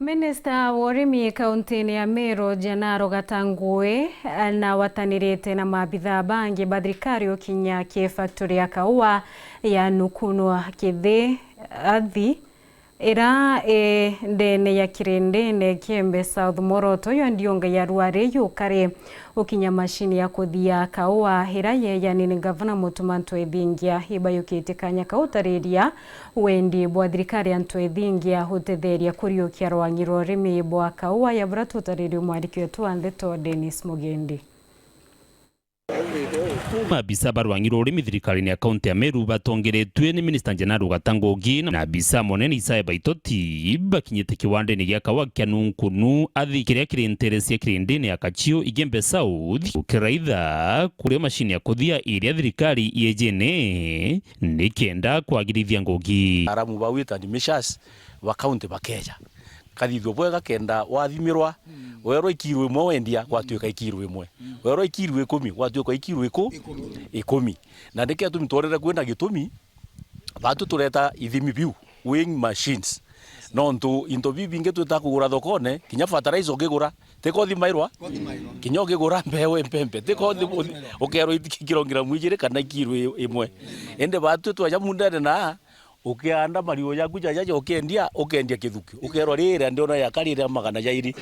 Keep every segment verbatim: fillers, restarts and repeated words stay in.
Minista wa urimi kauntini ya Meru, Gennaro Gatangui, na watanirite na maabithaa bangi ba thirikari ukinya ki factory ya kaua ya Nukunu Kithi Athi, ira i ndene ya kirindine Kiembe South, mworoto jwa ndiunga ya ruari yukari ukinya mashini ya kuthia kaua ira yeyani ni Gavana Mutuma M'Ethingia. Ibayukitie kanya kau utariria wendi bwa thirikari ya M'Ethingia utetheria kuriukia rwang'i rwa urimi bwa kaua, ya bura tutaririe mwandiki wetu wa ndeto Dennis Mugendi. Maabisa ba rwang'i rwa urimi thirikarine ya kaunti ya Meru batongeretue ni Minista Gennaro Gatangui na abisa munene Isaya Baitoti bakinyite kiwandene gia kaua kia Nukunu Athi kiria kiri ntere cia kirindine ya Kachiu Igembe South, gukiraitha kuria mashini ya kuthia iria thirikari yejene nikenda kwagirithia ngugi. Aramu ba weight and measures ba kaunti bakeja, kathithua bwega kenda wathimirwa, werwa ikiro imwe wendia, gwatuika ikiro imwe. Werwa ikiro ikumi, gwatuika ikiro iku-, ikumi. Na nikio gitumi tworire kwina gitumi, batu tureta ithimi biu, weighing machines. Nontu into biu bingi twita kugura thokone, kinya fertilizer ukigura, ti ko thimairwa? Kinya ukigura mbeu mpempe, ti ko thi-, ukerwa iki-, kilogremu ijiri kana ikiro i-, imwe. Indi batu twaja mundene na ukianda mariu jaku jaja ja ukiendia, ukiendia kithuki. Ukerwa, "Rira ndiona ya kari ria magana jairi.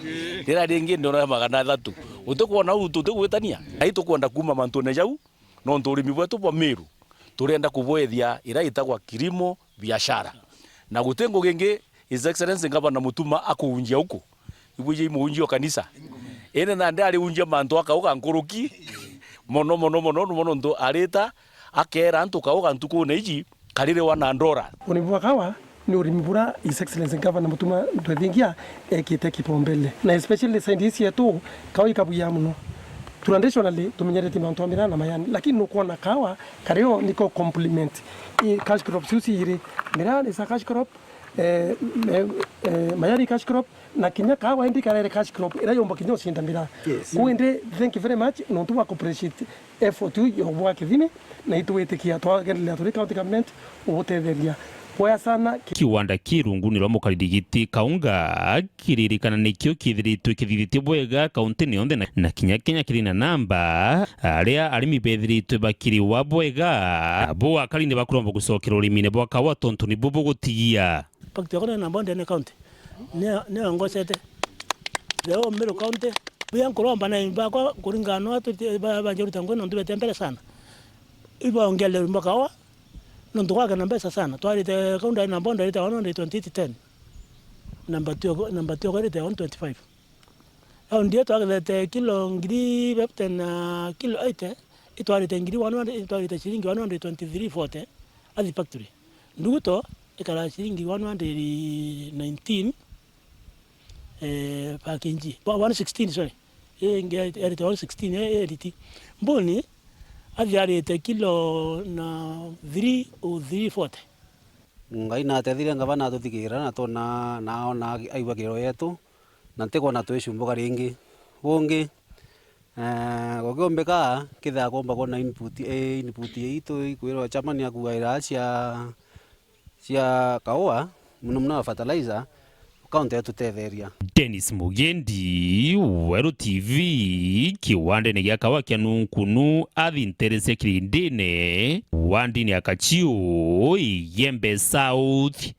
Rira ringi ndiona ya magana athatu." Utikwona u tutigwitania? Na itukwenda kuuma mantune jau, nontu urimi bwetu bwa Meru, turenda kubwethia ira itagwa kilimo biashara. Na guti ngugi ingi His Excellency Gavana Mutuma akuunjia uku. Ibwiji imuunjia o kanisa. Indi nandi ariunjia mantu akauga nkuruki mono, mono, mono, mono, nontu arita akeera antu kauga ntukune iji, kaririwa na ndora. Urimi bwa kawa ni urimi bura His Excellency Governor Mutuma M'Ethingia ekite kipaumbele, na especially side ici yetu, kawa ikabuya muno. Traditionally, tumenyerete mantu a miraa na mayani, lakini nukwona kawa kario niko complement i cash crop ciu ciiri. Miraa is a cash crop, eh, eh, eh, mayani cash crop, na kinya kawa indi karere cash crop, ira yomba kinya ucinda miraa. Yes. Kuu indi, thank you very much, nontu bwa ku appreciate effort iu ya bwa kithimi, na itwitikia twagenderea turi county government ugutetheria. Boya sana. Kiwanda ki runguni rwa mukariri giti Kaunga kiririkana nikio kithiritwe kithithitie bwega kauntini yonthe na, na kinya Kenya kiri na namba, aria arimi bethiritwe bakiriwa bwega. Bo akari ni bakuromba gucokera urimine bwa kawa tontu nibu bugutigia. Impact yakwa ni namba one ndene county. Nio, nio ngocete. Leo Meru County, buya nkuromba na bakwa kuringana na atu ba, ba, bajeruta ngwe nontu bete mbere sana. Ibaongerere makawa, nontu gwake na mbeca sana. Twarite, kaunti ya namba one twarite one hundred twenty-eight ten. Number two, number two twarite one twenty-five. Raundi iyo twagethete kilo ngiri fifty na kilo eighty, itwarite ngiri one hundred, itwarite ciringi one hundred twenty-three forty at the factory. Nduguto ikara ciringi one hundred nineteen, eh, per K G. Wa-, one sixteen, sorry. Ii ingi yarite one sixteen, eh, eh, riti. Mbuni athiarite kilo na three oh three forty. Ngai natethire, ngavana atuthikiira na twona, na ona aigua kiriro yetu, na ntikwona twicumbuka ringi. Bungi, eh, gukiombika, kethira kuumba kwona input, eh, input iitu ikwirwa chairman akugaira cia, cia kaua, muno muno ya fertilizer, kaunti yatutetheria. Dennis Mugendi, Weru T V, kiwandene gia kaua kia Nunkunu, athi ntere cia Kirindine, wandini ya Kachiu, Igembe South,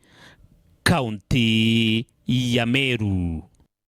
kaunti ya Meru.